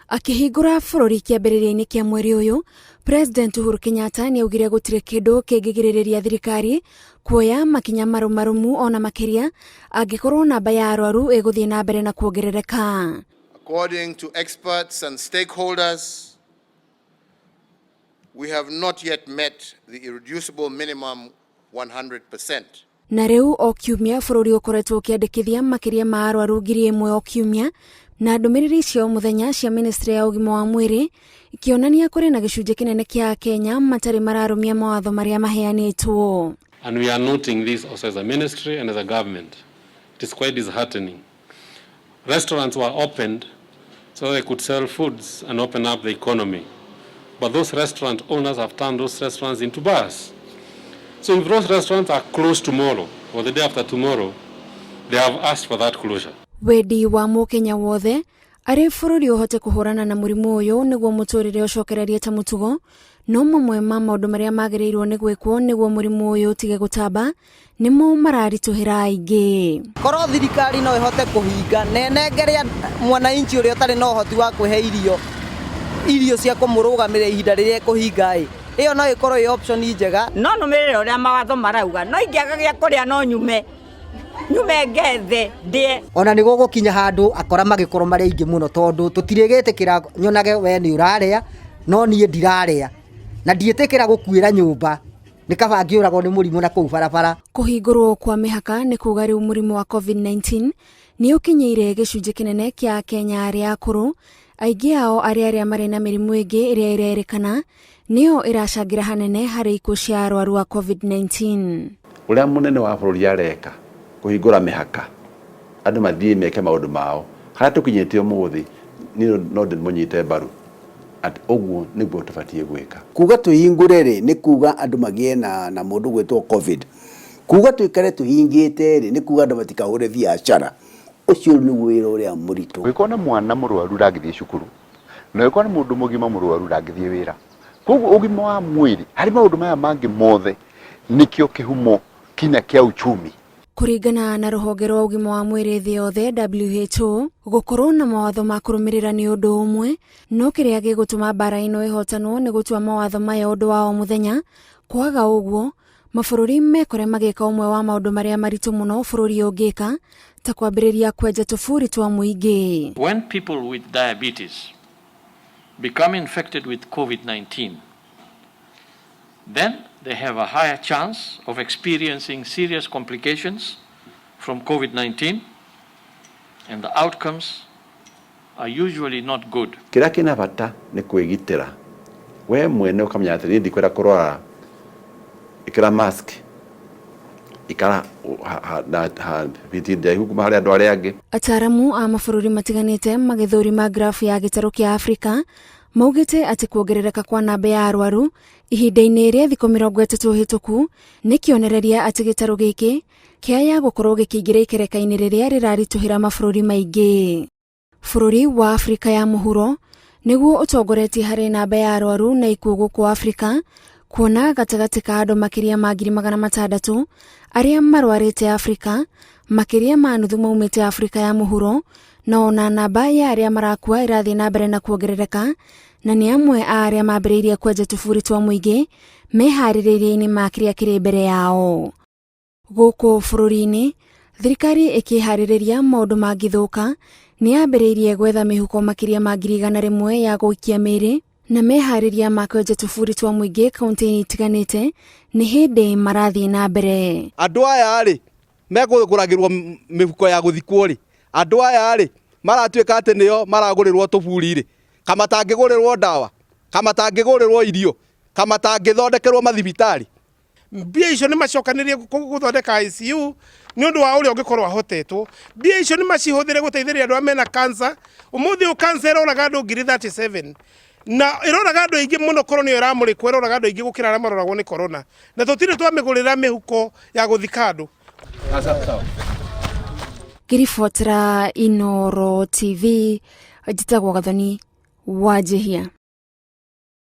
Akĩhingũra bũrũri kĩambĩrĩria-inĩ kĩa mweri ũyũ, President Uhuru Kenyatta nĩaugire gũtirĩ kĩndũ kĩngĩgirĩrĩria thirikari kuoya makinya marũmarũmu ona makĩria angĩkorwo namba ya arwaru ĩgũthiĩ na mbere na kuongerereka. According to experts and stakeholders, we have not yet met the irreducible minimum 100%. Na rĩu o kiumia bũrũri ũkoretwo ũkĩandĩkithia makĩria ma arwaru 1000 o kiumia, na ndũmĩrĩri cia o mũthenya cia ministry ya ũgima wa mwĩrĩ ikĩonania kũrĩ na gĩcunjĩ kĩnene kĩa Akenya matarĩ mararũmia mawatho marĩa maheanĩtwo. And we are noting this also as a ministry and as a government. It is quite disheartening. Restaurants were opened so they could sell foods and open up the economy. But those restaurant owners have turned those restaurants into bars. So if those restaurants are closed tomorrow or the day after tomorrow, they have asked for that closure. Wendi wa Mũkenya wothe arĩ bũrũri ũhote kũhũrana na mũrimũ ũyũ nĩguo mũtũrĩre ũcokererie ta mũtugo, no mamwe ma maũndũ marĩa magĩrĩirwo nĩ gwĩkwo nĩguo mũrimũ ũyũ ũtige gũtamba nĩmo mararitũhĩra aingĩ. Korwo thirikari no ĩhote kũhinga na ĩnengere mwananchi ũrĩa ũtarĩ na ũhoti wa kwĩhe irio, irio cia kũmũrũgamĩrĩra ihinda rĩrĩa ĩkũhinga ĩ, ĩyo no ĩkorwo ĩ option njega. No nũmĩrĩre ũrĩa mawatho marauga, no ingĩaga gĩa kũrĩa no nyume, nyume ngethe ndĩe. Ona nĩ gũgũkinya handũ akora magĩkorwo marĩ aingĩ mũno, tondũ tũtirĩgĩtĩkĩra nyonage we nĩ ũrarĩa no niĩ ndirarĩa, na ndiĩtĩkĩra gũkuĩra nyũmba, nĩ kaba ngĩũragwo nĩ mũrimũ na kũu barabara. Kũhingũrwo kwa mĩhaka nĩ kuga rĩu mũrimũ wa COVID-19 nĩ ũkinyĩire gĩcunjĩ kĩnene kĩa Akenya arĩa akũrũ, aingĩ ao arĩ arĩa marĩ na mĩrimũ ĩngĩ ĩrĩa ĩrerĩkana nĩyo ĩracangĩra hanene harĩ ikuũ cia arwaru a COVID-19. Ũrĩa mũnene wa bũrũri areka kũhingũra mĩhaka andũ mathiĩ meke maũndũ mao harĩa tũkinyĩte ũmũthĩ, niĩ no ndĩmũnyite mbaru atĩ ũguo nĩguo tũbatiĩ gwĩka. Kuga tũhingũre rĩ, nĩ kuga andũ magĩe na mũndũ gwĩtwo COVID. Kuga tũikare tũhingĩte rĩ, nĩ kuga andũ matikahũre biacara. Ũcio nĩguo wĩra ũrĩa mũritũ. Ũngĩkorwo na mwana mũrwaru ndangĩthiĩ cukuru, na ũngĩkorwo na mũndũ mũgima mũrwaru ndangĩthiĩ wĩra. Koguo ũgima wa mwĩrĩ harĩ maũndũ maya mangĩ mothe nĩkĩo kĩhumo kinya kĩa uchumi. Kũringana na rũhonge rwa ũgima wa mwĩrĩ thĩ yothe WHO, gũkorwo na mawatho ma kũrũmĩrĩra nĩ ũndũ ũmwe, no kĩrĩa gĩgũtũma mbara ĩno ĩhotanwo nĩ gũtua mawatho maya ũndũ wa o mũthenya. Kwaga ũguo, mabũrũri mekore magĩka ũmwe wa maũndũ marĩa maritũ mũno bũrũri ũngĩka, ta kwambĩrĩria kwenja tũburi twa mũingĩ. When people with diabetes become infected with COVID-19, then they have a higher chance of experiencing serious complications from COVID-19, and the outcomes are usually not good. Kĩrĩa kĩna bata nĩ kwĩgitĩra we mwene, ũkamenya atĩ niĩ ndikwenda kũrwara, ĩkĩra mask, ikara biti ndaihu kuma harĩ andũ arĩa angĩ. Ataaramu a mabũrũri matiganĩte magĩthũrima grafu ya gĩtarũ kĩa Afrika maugĩte atĩ kuongerereka kwa namba ya arwaru ihinda-inĩ rĩa thikũ 30 hĩtũku nĩ kĩonereria atĩ gĩtarũ gĩkĩ kĩaya gũkorwo gĩkĩingĩra ikereka-inĩ rĩrĩa rĩraritũhĩra mabũrũri maingĩ. Bũrũri wa Afrika ya mũhuro nĩguo ũtongoretie harĩ namba ya arwaru na ikuũ gũkũ Afrika, kuona gatagatĩ ka andũ makĩria ma 600,000 arĩa marwarĩte Afrika, makĩria ma nuthu maumĩte Afrika ya mũhuro, na ona namba ya arĩa marakua ĩrathiĩ na mbere na kuongerereka, na nĩ amwe a arĩa mambĩrĩirie kwenja tũburi twa mũingĩ meharĩrĩria-inĩ ma kĩrĩa kĩrĩ mbere yao. Gũkũ bũrũri-inĩ, thirikari ĩkĩharĩrĩria maũndũ mangĩthũka nĩ yambĩrĩirie gwetha mĩhuko makĩria ma 100,000 ya gũikia mĩĩrĩ, na meharĩria ma kwenja tũburi twa mũingĩ kaunti-inĩ itiganĩte nĩ hĩndĩ marathiĩ na mbere. Andũ aya rĩ mekũgũragĩrwo mĩhuko ya gũthikwo rĩ, andũ aya rĩ maratuĩka atĩ nĩo maragũrĩrwo tũburi rĩ, kamatangĩgũrĩrwo ndawa, kamatangĩgũrĩrwo irio, kamatangĩthondekerwo mathibitarĩ. Mbia icio nĩ macokanĩrie gũthondeka ICU nĩ ũndũ wa ũrĩa ũngĩkorwo ahotetwo. Mbia icio nĩ macihũthĩre gũteithĩrĩria andũ arĩa mena cancer. Ũmũthĩ ũyũ cancer ĩroraga andũ ngiri 37 na ĩroraga andũ aingĩ mũno. Korwo nĩyo ĩramũrĩkwo, ĩroraga andũ aingĩ gũkĩra arĩa maroragwo nĩ corona, na tũtirĩ twamĩgũrĩra mĩhuko ya gũthika andũ. Ngĩribotera Inooro TV, njĩtagwo Gathoni Wanjihia.